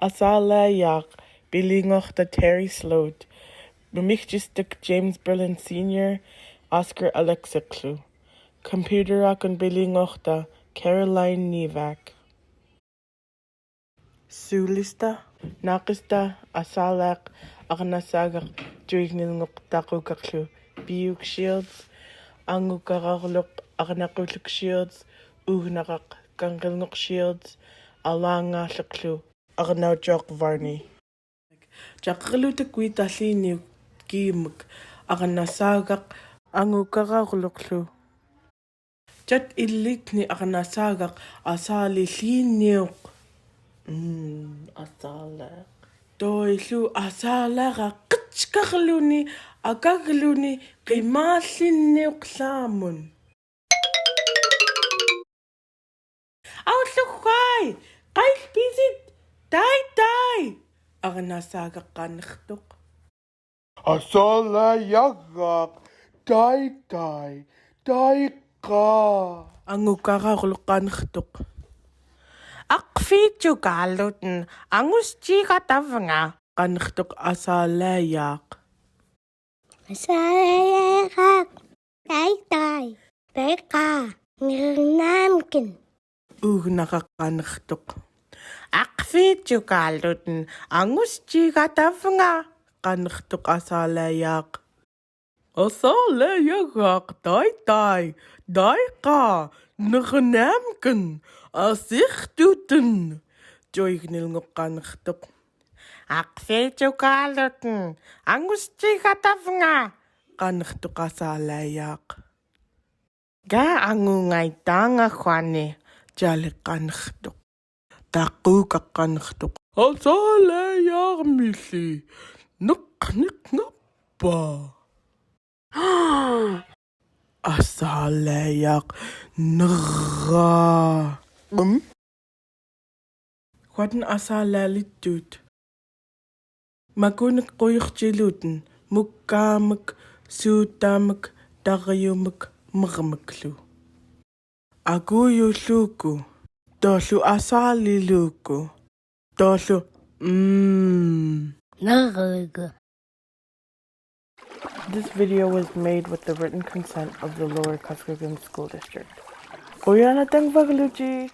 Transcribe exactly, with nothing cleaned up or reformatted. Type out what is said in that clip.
Asala Eyak, Billy Ngorta, Terry Sloat, Mumikjistuk James Berlin Senior, Oscar Alexaklu. Computer Akun Billy Ngorta, Caroline Nivak. Sulista, Nakista, Asalak, Akanasagak, Juignilngok Takukaklu, Biuk Shields, Angukararlok, Akanakuluk Shields, Ugnakak, Kangilngok Shields, Alangalaklu, Akanauchok Varney. Jakaklutuk Wita Liniuk Kimuk, Akanasagak, Angukararloklu. Jat Ilikni, Akanasagak, Asali Liniuk. Mm, Asalak. Toilu Asalak, Kachkakluni, Akakluni, Kimaliniuk Lamun. Autukai, Kailpisit, Taitai, Akanasagak Kanaktuk. Asala Eyak, Taitai, Taika. Angukararlok Kanaktuk. Akfitu Kalutn, Angusti Katavnga, Kanaktuk Asala Eyak. Asala Eyak, Taitai, Taika, Nirnamkin. Ugnakak Kanaktuk. Akfitu Kalutn, Angusti Katavnga, Kanaktuk Asala Eyak. Asala Eyak, Taitai, Taika, Nirnamkin, Asiktutn. Juignilngok Kanaktuk. Akfitu Kalutn, Angusti Katavnga, Kanaktuk Asala Eyak. Ga angungai tanga kwani, Jalik Kanaktuk. Takukak Kanaktuk. Asala Eyak Mili, Niknik Ngapa. Asala Eyak, Nira. Bum. Kwadn Asala Litut. Makunik Kuyuk Jilutn, Mukamik, Sutamik, Tariumik, Mirmiklu. Akuyu Luku, Tolu Asali Luku, Tolu, mm. Narugu. This video was made with the written consent of the Lower Kuskokwim School District. Oyana tangvagluji.